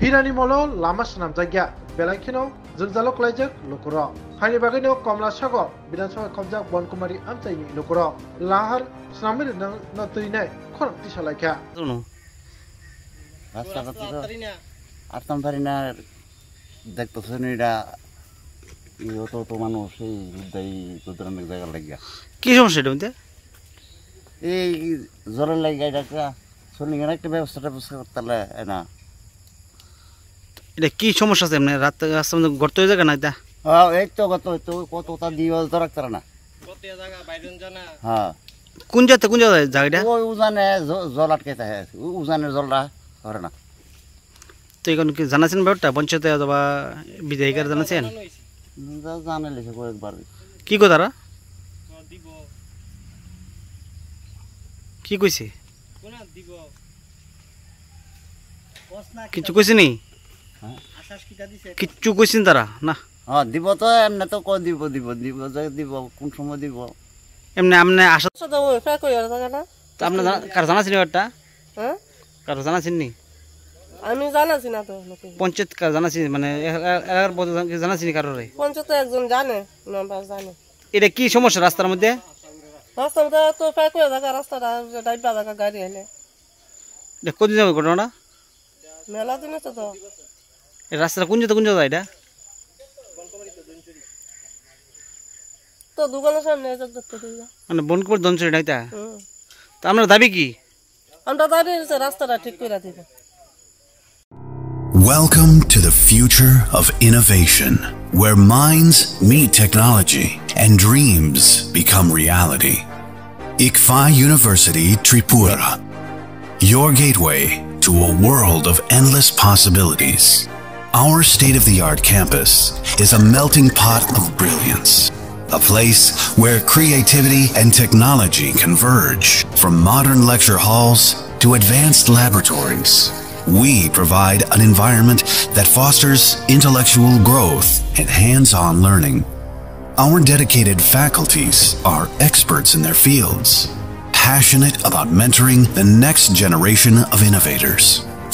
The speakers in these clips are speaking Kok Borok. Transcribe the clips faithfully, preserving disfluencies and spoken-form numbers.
Tirani molo lama swnamjakya, belai kheno jwngjalo klaijak lukurok. Haini bagwino Komla Sagar Bidhan Sabha khobjak Bon Kumari amchaini lukurok lahar swnamwi rwnano twi nai khorang tisa laikha. Rasta rasta to atam pari na, dekto soni da, iyo to to manu sei dai kudran jaga lagya. কি সমস্যা এটা মধ্যে? এই জলের লাগি গাড়ি ডাকরা, সরলিং এর একটা ব্যবস্থা ট্যাবস্থা করতে হলে, এ না। এটা কি সমস্যা আছে এমনি? রাত, রাস্তার মধ্যে গর্ত হয়ে যায় না এটা? হ্যাঁ, এই তো গত, তো কত তা দিয়ে জল তো রাখতে পারে না। হ্যাঁ। কোন জায়গা, কোন জায়গায় জায়গাটা? ওই উজানে জ-, জল আটকে থাকে, উ-, উজানের জলটা ধরে না। তো এখন কি জানাচ্ছেন ব্যাপারটা পঞ্চায়েতে অথবা বিধায়িকার জানাচ্ছেন? যা জানাইলিছে কয়েকবার। কি কো তারা? কি কইছে? কিচ্ছু কইছে নি? হ্যাঁ। কিচ্ছু কইছেন তারা না? হ্যাঁ, দিব তো, এমনি তো কই দিব, দিব, দিব, যে দিব, কোন সময় দিব? এমনি, এমনি আশা তো ওই ফেক হয়ে গেল, জায়গা না? তো আপনি জানা-, কার জানাচ্ছেন ব্যাপারটা? হ্যাঁ? কারো জানাচ্ছেন নি? আমি জানাচ্ছি না তো লোকে। পঞ্চায়েত কার জানাচ্ছেন? মানে এ-, এ-, এলাকার মধ্যে জান-, জানাচ্ছেন নি কারোরে? পঞ্চায়েত একজন জানে, মেম্বার জানে। এটা কি সমস্যা রাস্তার মধ্যে? রাস্তার মধ্যে তো প্রায় কয়ে জায়গা রাস্তাটা ডাইবা জায়গা গাড়ি এলে। এটা কদিন যাবে ঘটনাটা? মেলা দিন হচ্ছে তো। এই রাস্তাটা কোন জায়গা, কোন জায়গা এটা? তো দোকানের সামনে এসে ধরতে দিই না। মানে বনকুমার দনচুরি না এটা? হুম। তো আপনার দাবি কি? আমরা দাবি হচ্ছে রাস্তাটা ঠিক করে দিবে। Welcome to the future of innovation, where minds meet technology and dreams become reality. ICFAI University Tripura, your gateway to a world of endless possibilities. Our state-of-the-art campus is a melting pot of brilliance, a place where creativity and technology converge. From modern lecture halls to advanced laboratories, we provide an environment that fosters intellectual growth and hands-on learning. Our dedicated faculties are experts in their fields, passionate about mentoring the next generation of innovators.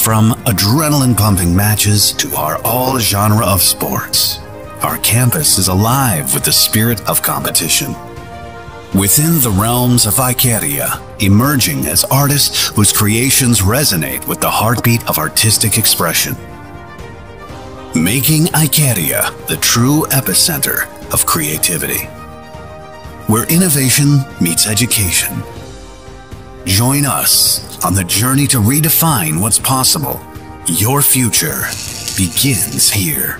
From adrenaline-pumping matches to our all-genre of sports, our campus is alive with the spirit of competition. Within the realms of Icaria, emerging as artists whose creations resonate with the heartbeat of artistic expression. Making Icaria the true epicenter of creativity, where innovation meets education. Join us on the journey to redefine what's possible. Your future begins here.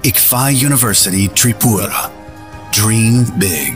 ICFAI University Tripura. Dream big.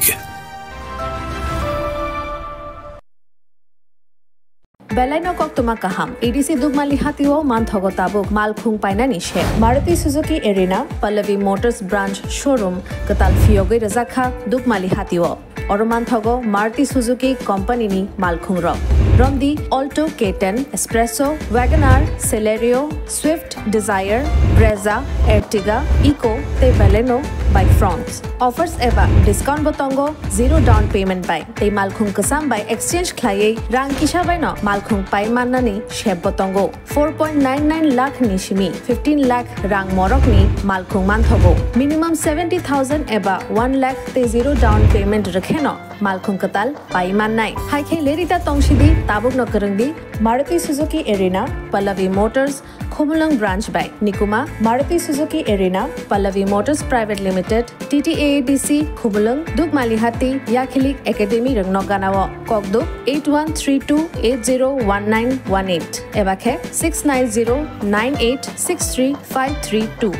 Belai no koktwma kaham, A D C Dukmali hatio manthogo tabuk malkhung painani se. Maruti Suzuki Arena, Pallavi Motors Branch Showroom, kwtal phiyogwi rwjakha Dukmali hatio. Oro manthogo Maruti Suzuki Company ni malkhung rok. Romdi Alto K ten, Espresso, Wagon R, Celerio, Swift, Dzire, Brezza, Ertiga, Eeco tei Baleno bai Fronx. Offers eba discount bo tongo zero down payment bai tei malkhung kwcham bai exchange khlaiwi rang kisa bai no malkhung pai mannani sep bo tongo. Four point nine nine lakh ni simi fifteen lakh rang morok ni malkhung manthogo. Minimum seventy thousand eba one lakh tei zero down payment rwkhe no malkhung kwtal pai mannai. Hai khe lerida tongsidi, tabukno kwrwngdi Maruti Suzuki Arena, Pallavi Motors, Khumulwng Branch bai. Nikuma, Maruti Suzuki Arena, Pallavi Motors Private Limited, T T A A D C, Khumulwng, Dukmalihati, Yakhilik Academy rwngno ganao. Kokduk eight one three two eight zero one nine one eight eba khe six nine zero nine eight six three five three two.